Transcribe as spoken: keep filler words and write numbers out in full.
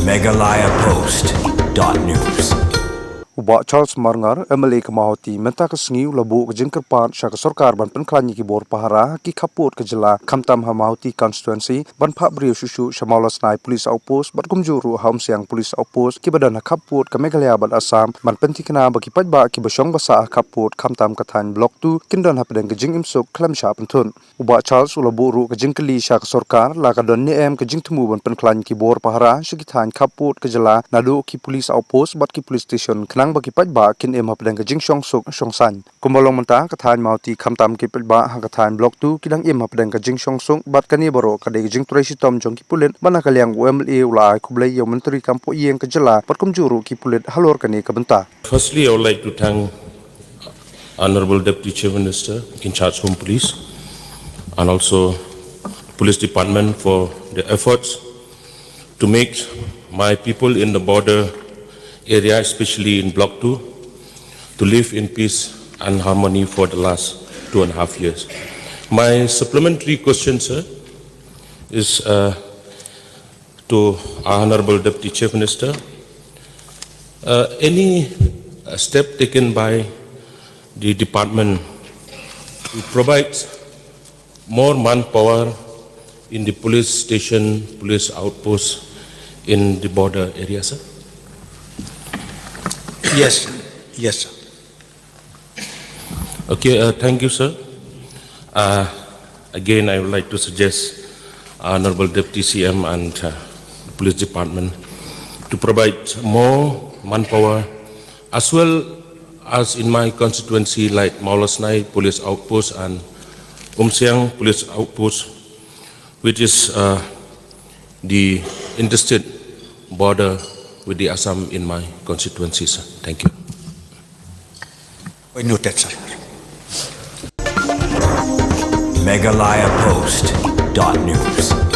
Meghalaya Post dot news. U Bah Charles Marngar, M L A ka Mawhati, mynta ka sngi u la buh ka jingkyrpad sha ka sorkar ban pynkhlaiñ ïa ki bor pahara ha ki khappud ka jylla, khamtam ha Mawhati constituency, ban phah briew shuh shuh sha Mawlasnai Police Outpost bad kumjuh ruh ha Umsiang Police Outpost, kiba don ha khappud ka Meghalaya bad Assam, ban pynthikna ba ki paidbah kiba shong ba sah ha khappud, khamtam ka thaiñ Block two, kin don hapdeng ka jingim suk khlem shah pynthut. U Bah Charles u la buh ruh ka jingkylli sha ka sorkar, la ka don ne em ka jingthmu ban pynkhlaiñ ki bor pahara sha ki thaiñ khappud ka jylla, naduh ki police outpost bad ki police station, khnang ba ki paidbah kin im hapdeng ka jingshong suk shong saiñ. Kumba long mynta, ka thaiñ Mawhati khamtam ki paidbah ha ka thaiñ Block two ki dang im hapdeng ka jingshong suk, bad kane baroh ka dei ka jingtrei shitom jong ki pulit, bad na ka liang u M L A u la ai khublei ïa u Myntri Kam Pohïing ka jylla bad kumjuh ruh ki pulit halor kane ka bynta. Firstly, I would like to thank Honorable Deputy Chief Minister in charge Home Police and also Police Department for the efforts to make my people in the border area, especially in Block two, to live in peace and harmony for the last two and a half years. My supplementary question, sir, is uh, to our Honorable Deputy Chief Minister. Uh, any uh, step taken by the department to provide more manpower in the police station, police outpost in the border area, sir? Yes, yes, sir. Okay, uh, thank you, sir. Uh, again, I would like to suggest Honorable Deputy C M and uh, the Police Department to provide more manpower, as well as in my constituency like Mawlasnai Police Outpost and Umsiang Police Outpost, which is uh, the interstate border with the Assam in my constituency, sir. Thank you. Point noted, sir. Meghalaya Post dot news.